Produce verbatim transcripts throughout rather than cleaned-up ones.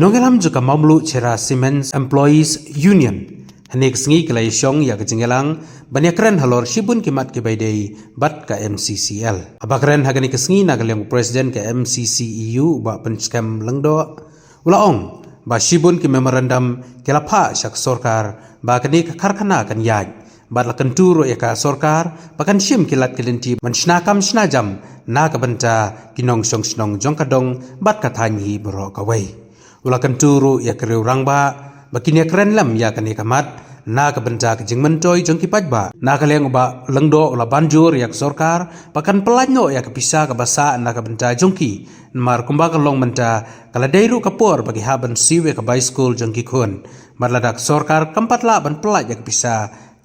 Nongïalam jong ka Mamluchehra Cements Employees Union hynne ka sngi ki la ïashong ïa ka jingïalang ban ïakren halor shibun ki mat kiba ïadei bad ka M C C L. Haba kren ha kane ka sngi na ka liang u President ka M C C E U, u Bah Pynskhem Lyngdoh, u la ong ba shibun ki memorandum ki la phah sha ka sorkar ba kane ka karkhana kan ïaid, bad la kyntu ruh ïa ka sorkar ba kan shim ki lad ki lynti ban shna kam shna jam na ka bynta ki nongshong shnong jong ka dong bad ka thaiñ hi baroh kawei. U la kyntu ruh ïa ka riew rangbah ba kin ïakren lem ïa kane ka mat na ka bynta ka jingmyntoi jong ki paidbah. Na ka liang u Bah Lyngdoh u la ban jur ïa ka sorkar ba kan pyllait noh ïa ka pisa kaba sah na ka bynta jong ki, namar kumba ka long mynta ka la dei ruh ka por ba ki hap ban siew ïa ka bai skul jong ki khun. Bad lada ka sorkar kam pat lah ban pyllait ïa ka pisa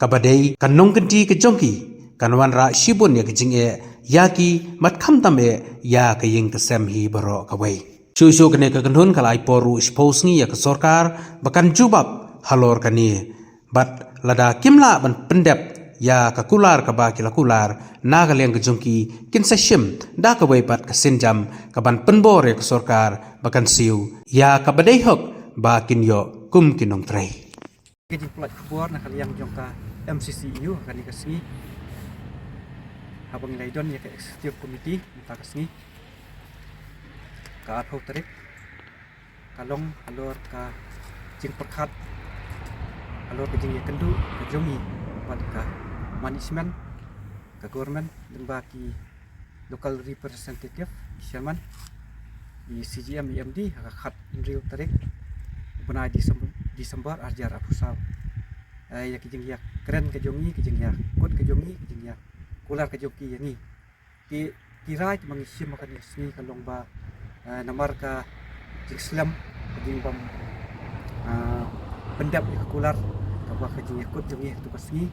kaba dei, ka nongkynti ka jong ki kan wanrah shibun ïa ka jingeh ïa ki, bad khamtam eh ïa ka ïing ka sem hi baroh kawei. Shuh shuh kane ka kynhun ka la ai por ruh shiphew sngi ïa ka sorkar ba kan jubab halor kane. Bad lada kim lah ban pyndep ïa ka kular kaba ki la kular, na ka liang ka jong ki kin sa shim da kawei pat ka sienjam ka ban pynbor ïa ka sorkar ba kan siew ïa kaba dei hok ba kin ïoh kum ki nongtrei. Ka jingpyllait khubor na ka liang jong ka M C C E U ha kane ka sngi, haba ngi la ïadon ïa ka Executive Committee mynta ka sngi, ka arphew tarik, ka long halor ka jingpyrkhat halor ka jingïakynduh ka jong ngi bad ka management, ka government, lyngba ki local representative, ki chairman, i C G M, i M D, ha ka khathynriew tarik u bnai December, December arhajar arphew saw. Eh, ïa ki jingïakren ka jong ngi, ki jingïakut ka jong ngi, ki jingïakular ka jong ki ïa ngi. Ki, ki rai kiba ngi shim ha kane ka sngi ka long ba, eh, namar ka jingslem, ka jingbym, ah, pyndep ïa ka kular kaba ka jingïakut jong ngi ha katu ka sngi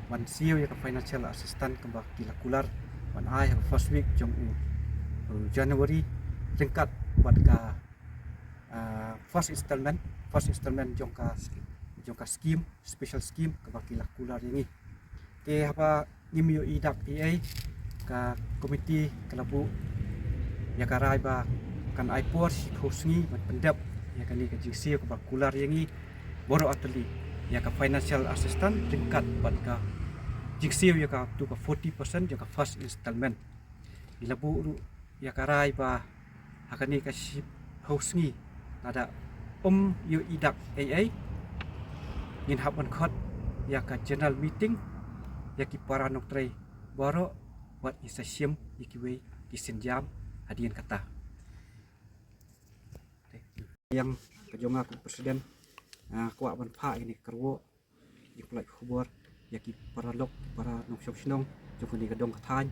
ban siew ïa ka financial assistance kaba ki la kular ban ai ha ka first week jong u, u January, ryngkat bad ka, ah, first installment, first installment jong ka, jong ka scheme, special scheme kaba ki la kular ïa ngi. Te haba ngim ïohi dak ei ei, ka komiti ka la buh ïa ka rai ba kan ai por shiphew sngi ban pyndep ïa kane ka jingsiew kaba kular ïa ngi baroh artylli, ïa ka financial assistance ryngkat bad ka jingsiew ïa katu ka forty percent jong ka first installment. Ngi la buh ruh ïa ka rai ba ha kane ka shiphew sngi, lada ym ïohi dak ei ei, ngin hap ban khot ïa ka general meeting ïa ki para nongtrei baroh, wat ngin sa shim ïa kiwei ki sienjam hadien kata. Ïa ka jong nga kum president, ah, kwah ban phah ïa kane ka kyrwoh jingpyllait khubor ïa ki paralok, ki para nongshong shnong jong kane ka dong ka thaiñ,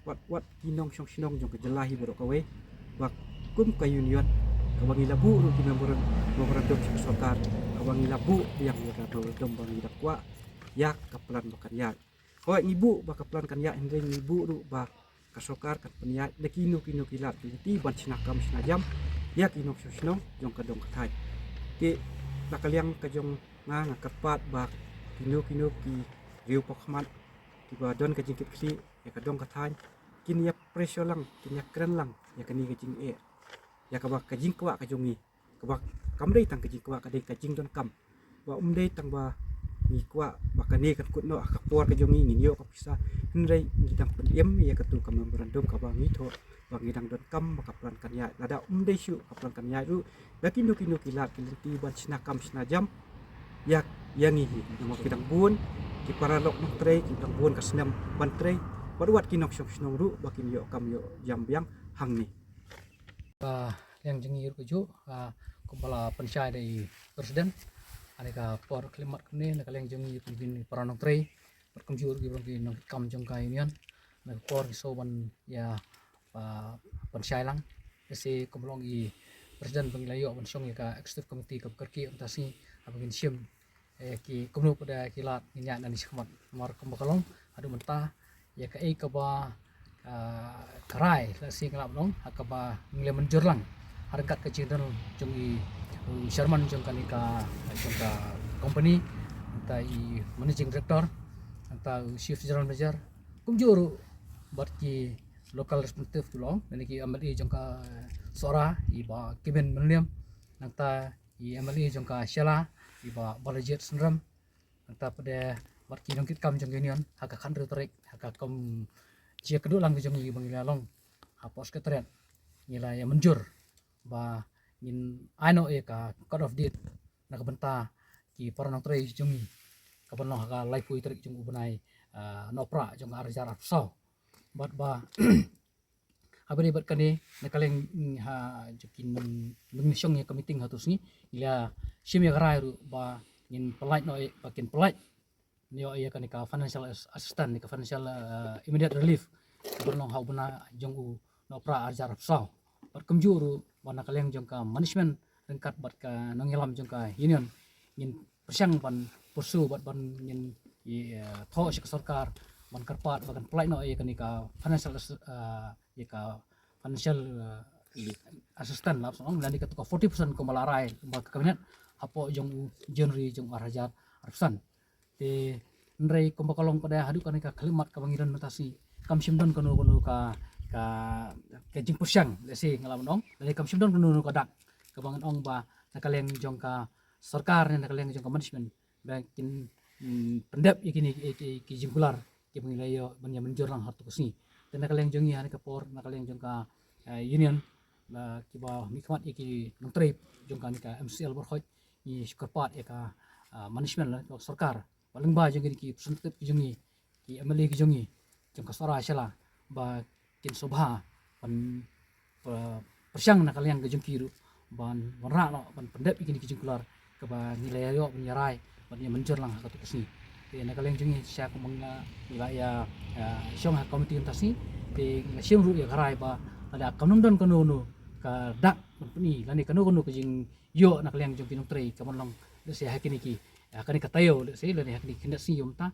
wat, wat ki nongshong shnong jong ka jylla hi baroh kawei, ba kum ka union kaba ngi la buh ruh ki memorandum, memorandum sha ka sorkar, kaba ngi la buh biang ïa ka memorandum ba ngi la kwah ïa ka plan ba kan ïaid. Hooid, ngi buh ba ka plan kan ïaid, hynrei ngi buh ruh ba ka sorkar kan pynïaid da kino kino ki lad ki lynti ban shna kam shna jam ïa ki nongshong shnong jong ka dong ka thaiñ. Te na ka liang ka jong nga, nga kyrpad ba kino kino ki riew pakhmat kiba don ka jingkitkhlieh ïa ka dong ka thaiñ, kin ïa pressure lang, kin ïa kren lang ïa kane ka jingeh, ïa kaba ka jingkwah ka jong ngi, kaba kam dei tang ka jingkwah, ka dei ka jingdonkam. Ba ym dei tang ba ngi kwah ba kane kan kut noh ha ka por ka jong ngi, ngin ïoh ka pisa, hynrei ngi dang pynim ïa katu ka memorandum kaba ngi thoh ba ngi dang donkam ba ka plan kan ïaid. Lada ym dei shuh ka plan kan ïaid ruh, da kino kino ki lad ki lynti ban shna kam shna jam ïa, ïa ngi hi. Namar ki dang bun ki paralok nongtrei, ki dang bun ka snem ban trei, bad wat ki nongshong shnong ruh ba kin ïoh kam ïoh jam biang hangne. Ka liang jong ngi ruh kajuh, ah, kumba la pynshai da i president, ha kane ka por khyllipmat kumne, na ka liang jong ngi kum ki para nongtrei bad kumjuh ruh ki briew ki nongkitkam jong ka union, na ka por ngi sngew ban ïa, ah, pynshai lang. Te shi kumba la ong i president ba ngi la ïoh ban shong ïa ka executive committee kaba kyrkieh mynta ka sngi, haba ngin shim, eh, ki kumno pat ki lad ngin ïaid nangne shakhmat. Namar kumba ka long haduh mynta, ïa kaei kaba, ah, ka rai, lehse ngi lah ban ong, ha kaba ngi la mynjur lang ha ryngkat ka jingdon jong i, u chairman jong kane ka, jong ka company, nangta i managing director, nangta u chief general manager, kumjuh ruh bad ki local representative, to long lane ki M L A jong ka Sohra, i Bah Kevin Mylliem, Nangta i M L A jong ka Shella, i Bah Balajied Synrem. Nangta pat de bad ki nongkitkam jong ka union, ha ka khathynriew tarik, ha ka kum jia ka dulang jong i ba ngi la long hapoh Secretariat, ngi la ïa mynjur ba ngin ai noh ïa ka code of death na ka bynta ki para nongtrei jong ngi, ka ban long ha ka laiphew tarik jong u bnai, ah, Nohprah jong ka ar hajar arphew saw. Bad ba ha bynta bad kane, na ka liang, mm, ha jong ki nong, nongshong ïa ka meeting ha tu sngi, ngi la shim ïa ka rai ruh ba ngin pynlait noh, eh, ba kin pynlait noh ïa kane ka financial as-, assistance, ne ka financial, eh, immediate relief, ka ban long ha u bnai jong u Nohprah ar hajar arphew saw. Bad kumjuh ruh ba na ka liang jong ka management ryngkat bad ka nongïalam jong ka union, ngin pyrshang ban pursue bad ban ngin, eh, thoh sha ka sorkar ban kyrpad ba kan pynlait noh ïa kane ka financial as-, eh, ïa ka financial, eh, assistance, lah ban ong, lane kato ka forty percent kumba la rai ba ka cabinet hapoh jong u January jong u ar hajar arphew san. Te hynrei kumba ka long pat de haduh kane ka khyllipmat kaba ngi don mynta sngi, kam shym don kano kano ka, ka, ka jingpyrshang, let's say, nga lah ban ong, lane kam shym don kano kano ka dak kaba ngan ong ba na ka liang jong ka sorkar ne na ka liang jong ka management ba kin, mm, pyndep ïa kine ki, ki, ki jingkular kiba ngi la ïoh ban ïa mynjur lang ha tu ka sngi. Te na ka liang jong ngi ha kane ka por, na ka liang jong ka, eh, union, la kiba mihkhmat ïa ki nongtrei jong kane ka M C L Borkhoj, ngi shu kyrpad ïa ka, ah, management, la ka sorkar, ba lyngba jong kine ki representative ki jong ngi, ki M L A ki jong ngi jong ka Sohra Shella, ba kin sngewbha ban, ba pyrshang na ka liang ka jong ki ruh ban wanrah noh ban pyndep ïa kine ki jingkular kaba ngi la ïoh ban ïa rai ban ïa mynjur lang ha kato ka sngi. Te na ka liang jong ngi, sha kumba ngi la, ngi la ïa, ïa shong ha ka komiti mynta sngi, te ngi la shim ruh ïa ka rai ba lada kam don kano kano ka dak ban pyni lane kano kano ka jingïoh na ka liang jong ki nongtrei ka ban long, let's say, ha kine ki, ha kane ka taïew, let's say, lane ha kine ki khyndiat sngi mynta,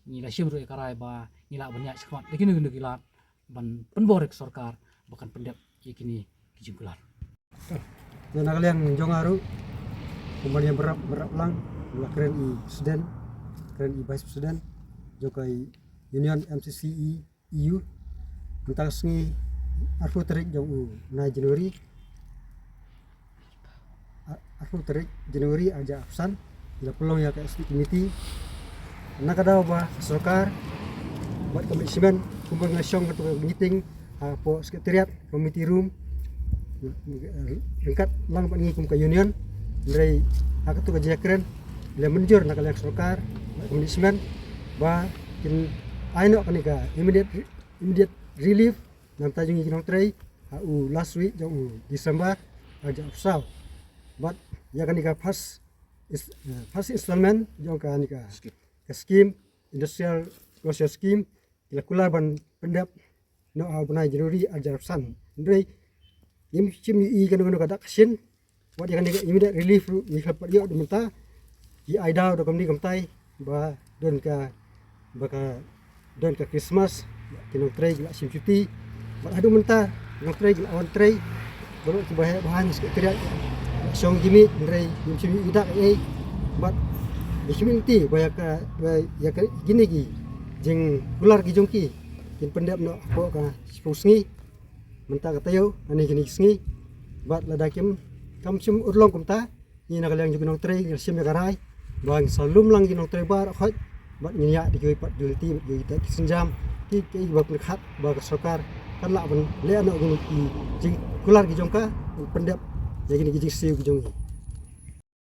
ngi la shim ruh ïa ka rai ba ngi lah ban ïaid shakhmat da kino kino ki lad ban pynbor ïa ka sorkar ba kan pyndep ïa kine ki jingkular. Na ka liang jong nga ruh, kumba ngi ïa bynrap, bynrap lang, la kren i president, kren i vice president jong ka union M C C E U. Mynta ka sngi arphew tarik jong u bnai January, ar-, arphew tarik January ar hajar arphew san, ngi la pynlong ïa ka executive committee. Na ka daw ba ka sorkar bad ka management kumba ngi la shong kato ka meeting hapoh secretariat, committee room, ryngkat lang bad ngi kum ka union. Hynrei ha kato ka jingïakren, la mynjur na ka liang sorkar bad ka management ba kin ai noh kane ka immediate, immediate relief na ka bynta jong ngi ki nongtrei ha u last week jong u December ar hajar arphew saw. Bad ïa kane ka first ins-, eh, first installment jong kane ka, ka scheme, industrial closure scheme, ki la kular ban pyndep noh ha u bnai January ar hajar arphew san. Hynrei ngim shym ïohi kano kano ka dak ka shin. Wat ïa kane ka immediate relief ruh ngi khlem pat ïoh da mynta. Ki ai daw da kumne kumtai ba don ka, ba ka don ka Christmas, ki nongtrei ki la shim shuti. Bad haduh mynta ki nongtrei ki la wan trei. Baroh kiba heh ba haiñ, secretariat, shong ki miej, hynrei ngim shym ïohi dak ei ei. Bad ngim shym ïohi ba ïa ka, ba ïa ka, kine ki jingkular ki jong ki kin pyndep noh hapoh ka shiphew sngi mynta ka taïew, lane kine ki sngi. Bad lada kim, kam shym urlong kumta, ngi na ka liang jong ki nongtrei ngi la shim ïa ka rai ba ngin sa lum lang ki nongtrei baroh khoit, bad ngin ïaid da kiwei pat ki lynti bad kiwei pat ki sienjam, ki, kiba pyrkhat ba ka sorkar kan lah ban leh noh kine ki jingkular ki jong ka, ban pyndep ïa kine ki jingsiew ki jong ngi.